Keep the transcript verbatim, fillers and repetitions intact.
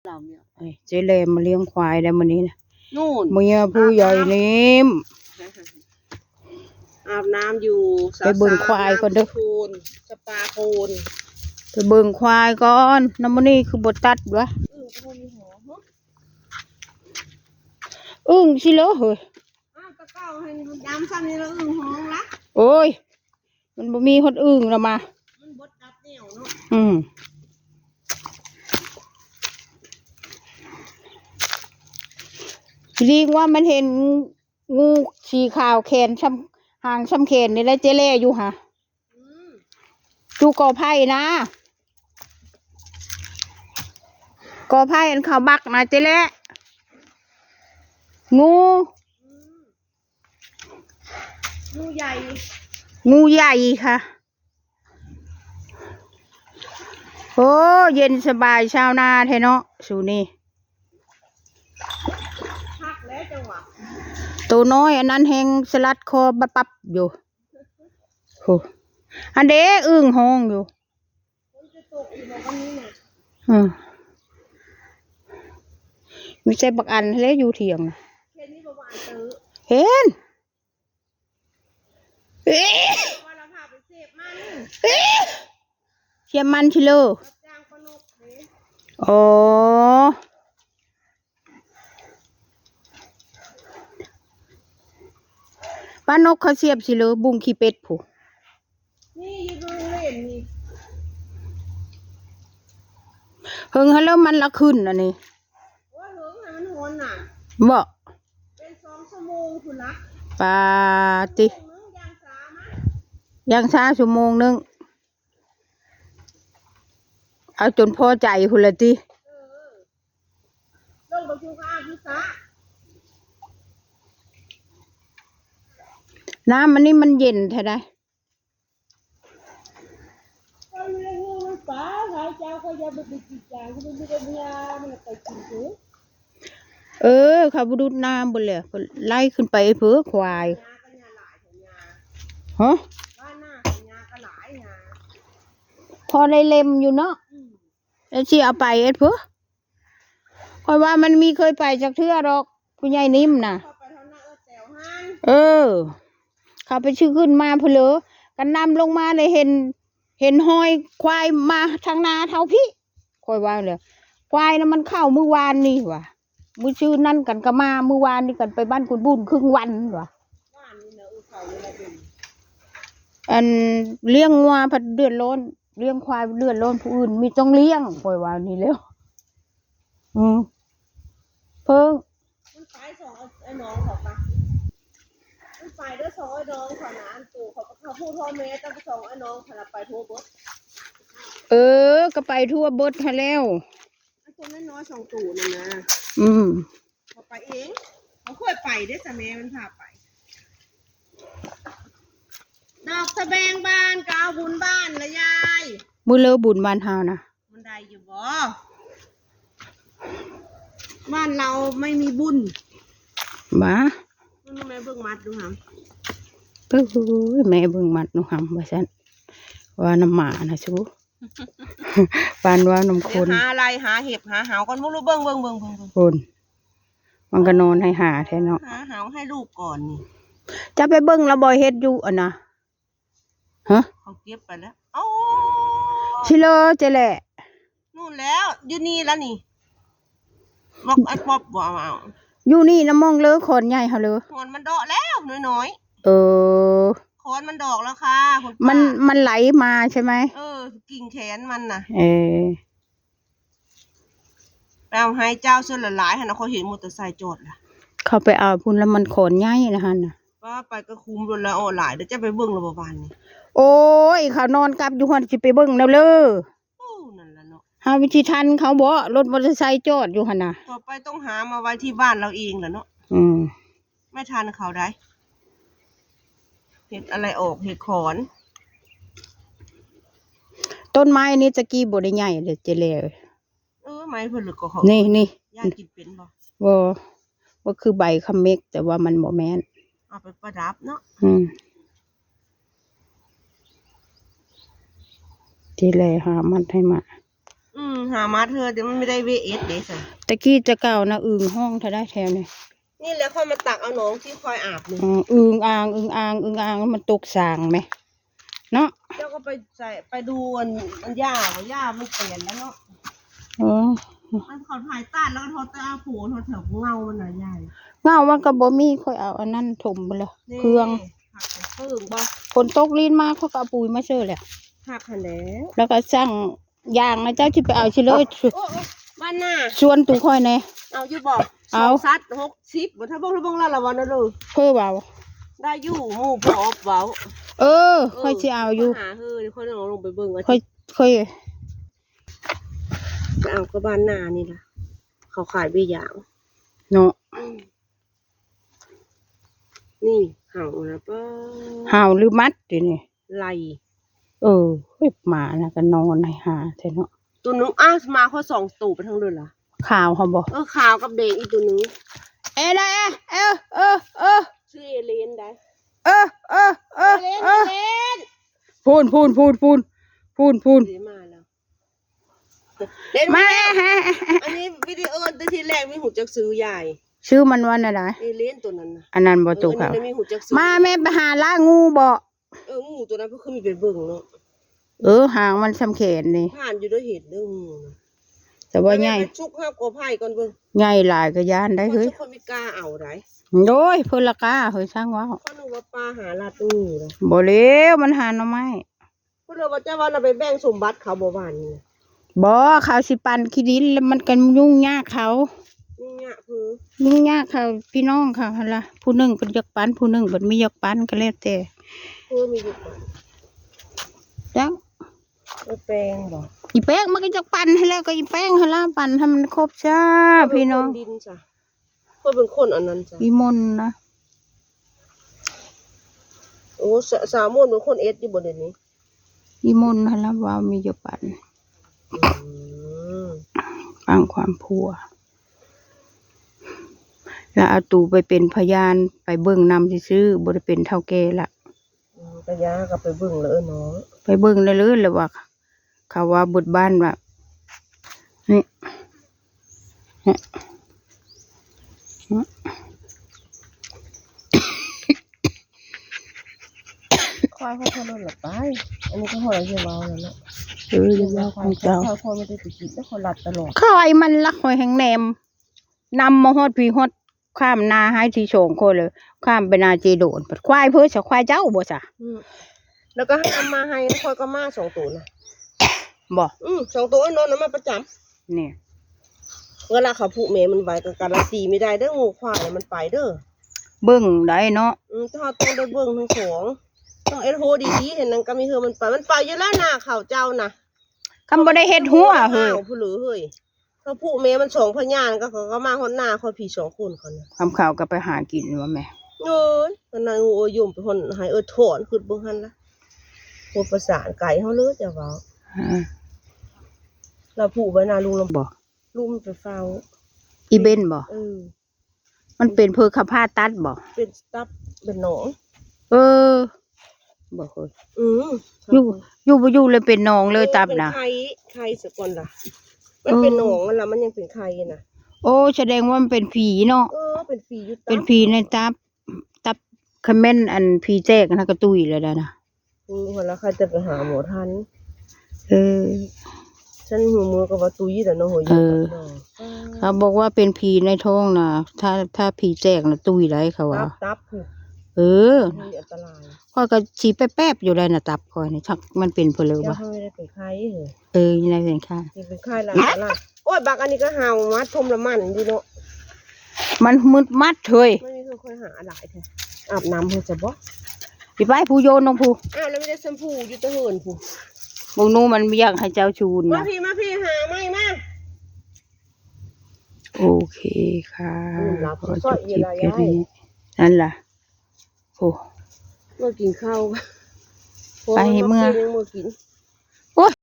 เอ้ย เจ๊แลมาเลี้ยงควายแล้วมื้อนี้นะ นู่น เมียผู้ใหญ่นิ่ม อาบน้ำอยู่ ไปเบิ่งควายก่อนเด้อ สาวๆ น้ำสะโพน สปาโคน ไปเบิ่งควายก่อน น้ำมื้อนี้คือบ่ตัดวะ อึ่งก็บ่มีหัว อึ่งสิเหรอเฮ้ย อ้าว ตะเก้าให้ยามซ้ำนี่ละอึ่งฮ้องละ โอ้ย มันบ่มีฮอดอึ่งแล้วมา มันบดดับแนวเนาะ อืม ลิงว่ามันเห็นงูสีขาวแขนช่ำ หางช่ำแขนนี่แหละเจ๊แลอยู่หะ อืม อยู่กอไผ่นะ กอไผ่อันเขาบักนะเจ๊แล งู อืม งูใหญ่ งูใหญ่ค่ะ โอ้ เย็นสบายชาวนาแท้เนาะ สูนี่ คักแล้วจังหวะ ตัวน้อยอันนั้นแฮงสลัดคอบับปับอยู่ โห อันเด้อึ่งฮ้องอยู่ ฝนจะตกอยู่บ่วันนี้น่ะ อืม มีแต่บักอันแล้วอยู่เถียงน่ะ เห็นนี่บ่ว่าอันเตอ เห็น เอ๊ะ ว่าเราพาไปเสพมัน เอ๊ะ เสียมันชิโล รับจ้างปลานกเด้ อ๋อ ปลานกเขาเสียบสิเหลือบุ้งขี้เป็ดผู้ นี่อยู่โรงเรียนนี่ เฮิงฮัลโหลมันละขึ้นอันนี้ โอ้ย เฮิงนะมันฮ้อนน่ะ บ่ เป็นสองชั่วโมงพุ้นละ ปาติ ชั่วโมงหนึ่งอย่างช้ามา อย่างช้าชั่วโมงหนึ่ง เอาจนพอใจพุ้นละติ เออ ลงไปพุ้นก็อาบอยู่สระ น้ำอันนี้มันเย็นแท้ใด เอาเลี้ยงลูกมันไป หลายเจ้าก็อย่าไปกินจาง มันมีแต่เวลามันไปกินเถอะ เออ เขาบ่ดูดน้ำบ่เลย ไล่ขึ้นไปเพื่อควาย หญ้าก็หญ้าหลายแท้หญ้า ฮะ บ้านหน้าก็หญ้าก็หลายหญ้า พอได้เล็มอยู่เนาะ อืม แล้วสิเอาไปเอ็ดเพื่อ ข้อยว่ามันมีเคยไปจักเทื่อดอก ผู้ใหญ่นิ่มน่ะ เข้าไปทางหน้าเอื้อแจ๋วหั่น เออ เขาไปชื่อขึ้นมาเพนเหลอ กันนำลงมาเลยเห็น เห็นฮอยควายมาทางนาเท่าพี่ ข้อยว่าเลย ควายน่ะมันเข้ามื้อวานนี่ว่ะ มื้อชื่อนั่นกันก็มา มื้อวานนี่กันไปบ้านคุณบุญครึ่งวันว่ะ บ้านนี่นะ เออ เขานี่ละเป็น อันเลี้ยงงัวพัดเดือดร้อน เลี้ยงควายเดือดร้อนผู้อื่นมีต้องเลี้ยง ข้อยว่านี่แล้ว อืม เพิ่ง มันไปสองไอ้น้องเขาปะ มันไปด้วยสองไอ้น้องเขานะ อันโตเขาก็เขาพูดพ่อแม่ตั้งสองไอ้น้องเขาน่ะไปทั่วเบิด เออ ก็ไปทั่วเบิดหั้นแล้ว อันตัวน้อยๆสองตัวนั่นนะ อืม เขาไปเอง เขาเคยไปเด้อจ้ะ แม่มันพาไป ดอกสะแบงบานก็เอาบุญบ้านละยาย มื้อเลิกบุญบ้านเฮานะ มันได้อยู่บ่ บ้านเราไม่มีบุญ บ้า มันแม่เบิ่งมัดดูหำ โอ้ย แม่เบิ่งมัดหนูหำว่าซั่น ว่าน้ำหมานะสู ปานว่าน้ำคน เดี๋ยวหาอะไร หาเห็บ หาเหาก่อน บ่รู้ เบิ่ง เบิ่ง เบิ่ง เบิ่ง เบิ่ง คน มันก็นอนให้หาแท้เนาะ หาเหาให้ลูกก่อนนี่ จะไปเบิ่งแล้วบ่เฮ็ดอยู่อันน่ะ ฮะ เขาเก็บไปแล้ว เอ้า สิเลอจะแหละ นู่นแล้ว อยู่นี่แล้วนี่ บอกไอ้ป๊อบบอกเอา อยู่นี่นะมองเลอขอนใหญ่เฮาเลอ ขอนมันเดาะแล้วน้อยๆ เออ ขอนมันดอกแล้วค่ะคุณป้า มัน มันไหลมาใช่ไหม เออ กิ่งแขนมันน่ะ เออ ไปเอาให้เจ้าเสื้อหลายๆ หั่นน่ะ ข้อยเห็นมอเตอร์ไซค์จอดล่ะ เขาไปเอาพุ้นแล้วมันขอนใหญ่นะหั่นน่ะ ว่าไปก็คุ้มรถแล้ว ออนไลน์ เดี๋ยวจะไปเบิ่งแล้วบ่วานนี้ โอ้ย เขานอนกลับอยู่หั่น สิไปเบิ่งแนวเลอ โอ้ นั่นล่ะเนาะ เฮาสิทันเขาบ่ รถมอเตอร์ไซค์จอดอยู่หั่นน่ะ ต่อไปต้องหามาไว้ที่บ้านเราเองแหละเนาะ อืม ไม่ทันเขาได้ เห็ดอะไรออก เห็ดขอน ต้นไม้นี่ตะกี้บ่ได้ใหญ่เลยเจเล เออ ไม้เพิ่นหรือก็เขา นี่ นี่ ย่ากินเป็นบ่ บ่ บ่คือใบคาเม็ก แต่ว่ามันบ่แม่น เอาไปประดับเนาะ อืม เจเลหามัดให้มา อืม หามาเธอเดี๋ยวมันไม่ได้เวเอสเด้สะ ตะกี้จะเก่านะอึ่งห้องเท่าได้แถวนี้ นี่แหละค่อยมาตักเอาน้องที่คอยอาบนี่ อืมอึ่งอ่างอึ่งอ่างอึ่งอ่างมันตกสางไหมเนาะ เจ้าก็ไปใส่ไปดูอันอันหญ้าว่าหญ้ามันเปลี่ยนแล้วเนาะ เออ มันเขาถ่ายตัดแล้วก็ทอดตาผูทอดแถวเงามันน่ะใหญ่ เงามันก็บ่มีค่อยเอาอันนั้นถมไปเลย นี่ เครื่อง ผักเพิ่งบ่ ฝนตกลินมาเขาก็เอาปุ๋ยมาเชื่อแหละ ผักหันแล้ว แล้วก็สั่งอย่างนะเจ้าที่ไปเอาชิเลย โอ้โอ้บ้านหน้า ชวนตูคอยแน่ เอาอยู่บ่ เอา สองสัตว์หกสิบบ่ถ้าเบิ่งถ้าเบิ่งแล้วละวันนั้นเลย เพื่อเบา ได้อยู่หมู่พออบเว้า เออค่อยสิเอาอยู่ หาเฮ้ยคนเอาลงไปเบิ่งว่า ค่อยค่อย ไปเอาก็บ้านหน้านี่ล่ะเขาขายเบียร์ยาง เนาะ อืมนี่เห่านะป้า เห่าหรือมัดอยู่นี่ ไล่ เออเฮ้ยหมานะก็นอนให้หาแท้เนาะ ตัวหนึงอ้าวมาเขาสองตัวไปทั้งเดือนละ ขาวเขาบอก เออขาวกับแดงอีกตัวหนึง เอเลยเอเออเออเออ ชื่อเอเลนได้ เออเออเออ เอเลน เอ เอ อ เลน พูนพูนพูนพูนพูนพูน เดี๋ยวมาแล้วเล่น มา มา แล้ แล้ว ว ฮะ อันนี้วิดีโอตัวที่แรกมีหูจักซื้อใหญ่ ชื่อมันว่าอะไร เอเลนตัวนั้นนะ อันนั้นบ่ เออ ตุก อัน ค่ะ นี้มีหูจักซื้อ มาแม่ไปหาล่างูบ่ เอองูตัวนั้นเพิ่งมีไปเบิ่งเนาะ เออหางมันสำแขนนี่ ผ่านอยู่ด้วยเห็นเรื่องงูนะ แต่ว่าใหญ่ ไปชุกห้าบกอไผ่ก่อนเบิ่ง ใหญ่หลายก็ย่านได้เฮ้ย ชุกคนมีกล้าเอาได้ โดยเพิ่นละกล้าเฮ้ยช่างว่า เขานึกว่าปลาหาลาดตู้เลย บ่แล้วมันหาหน่อไม้ เพิ่นเลยว่าเจ้าว่าเราไปแบ่งสมบัติเขาบ่หวานนี่ บ่เขาสิปันขี้ดินแล้วมันก็ยุ่งยากเขา นี่เงี้ยคือ ยุ่งยากเขาพี่น้องเขาหั่นล่ะผู้หนึ่งเพิ่นอยากปันผู้หนึ่งเพิ่นไม่อยากปันก็แล้วแต่ คือมีอยู่ก่อน แล้ว เออแป้งบ่ อีแป้งมันก็อยากปันให้แล้วก็อีแป้งหั่นล่ะปันให้มันครบซะพี่น้อง เพิ่เป็นคดินจ้ะเพิ่นเป็นคนอันนั้นจ้ะ อีมนนะ โอ้สาสาวมนเป็นคนเอสอยู่บ่เดี๋ยวนี้ อีมนหั่นล่ะว่ามีอยากปัน อืม ฟังความผัว แล้วเอาตูไปเป็นพยานไปเบิ่งนำซื่อๆบ่ได้เป็นเฒ่าแก่ละ อืมกะยาก็ไปเบิ่งเลยเนาะ ไปเบิ่งได้เลยแล้วว่า เขาว่าเบิดบ้านว่านี่ ควายเขาเท่านั้นละไป อันนี้ก็หอยเยอะเบาแล้วเนาะ เออเดี๋ยวเล่าของเจ้า เขาเขาไม่ได้ไปกินแล้วเขาหลับตลอด คอยมันละคอยแหงแหนมนำมาฮอดพี่ฮอดข้ามนาให้ที่สองคนเลย ข้ามไปนาเจโดน ควายเพื่อสะควายเจ้าบ่สะ อืมแล้วก็ให้เอามาให้แล้วคอยก็มาสองตัวนะ บ่ อืมสองตัวนอนนั้นมาประจำ เนี่ย เวลาเขาผูกแม่มันไว้ก็การันตีไม่ได้เด้องูควายน่ะมันไปเด้อ เบิ่งได้เนาะ อืมถ้าต้องได้เบิ่งทั้งสองต้องเอ็ดโฮดีๆเห็นนั้นก็มีเฮือมันไปมันไปอยู่แล้วหน้าเขาเจ้านะ คำบ่ได้เฮ็ดหัวเฮ้ย อ้าวผู้เหลือเฮ้ยเขาผูกแม่มันสองพญานก็เขาก็มาฮอดหน้าคอยผีสองคนเขานะ คำเขาก็ไปหากินว่าแม่ เอ้ยตอนนั้นโอ้ยยมไปฮอดหายเออถอนขึ้นเบิ่งหั่นละโอ้ประสานไก่เฮาเลยจะเว้า อ่า เราผูกไว้หน้าลุงลำ บ่ ลุงไปเฝ้า อีเบนบ่ เออ มันเป็นเพื่อเขาผ่าตัดบ่ เป็นตับเป็นหนอง เออบ่เฮ้ย อืม อยู่อยู่บ่อยู่เลยเป็นหนองเลยตับนะ เป็นไข่ไข่ซะก่อนล่ะ มันเป็นหนองแล้วมันยังเป็นไข่นะ โอ้แสดงว่ามันเป็นผีเนาะ เออเป็นผีอยู่ตับ เป็นผีในตับ ตับคอมเมนต์อันผีแจกนะกระตุยเลยนะ อืมแล้วใครจะไปหาหมอทัน เออ ฉันหูมือกับว่าตุยแต่เนาะหัว เอ เย อ อะ เขาบอกว่าเป็นผีในท้องนะถ้าถ้าผีแจกนะตุยได้เขา ตั ว่า บตับคือ เออ มีอันตราย ข้อยก็สิแป๊บๆอยู่ได้นะตับข้อยนี่ชักมันเป็นเพลิ เจ้า บ่ เขาไม่ได้เป็นไข้เหรอ เออยังไงเป็นค่ะ เป็นไข้หลังตลาดโอ้ยบักอันนี้ก็เห่ามาทมละมันดีเนาะ มันมืดมัดเฮ้ย ไม่มีคนคอยหาหลายแท้อาบน้ำเพื่อจะบอก สิไปผู้โยนลงผู้ อ้าวแล้วไม่ได้แชมพูอยู่ตะเหินผู้ บางนู้มันอยากให้เจ้าชูน มา นะ พี่มาพี่หาไม่มา โอเคค่ะ อืมรับ ขอ ซ จ อย บ เย็ คน ลิป ละ แค่ ยาย นี้นั่นล่ะโอ้ มากินข้าว ไปเมื่อ ยังมากิน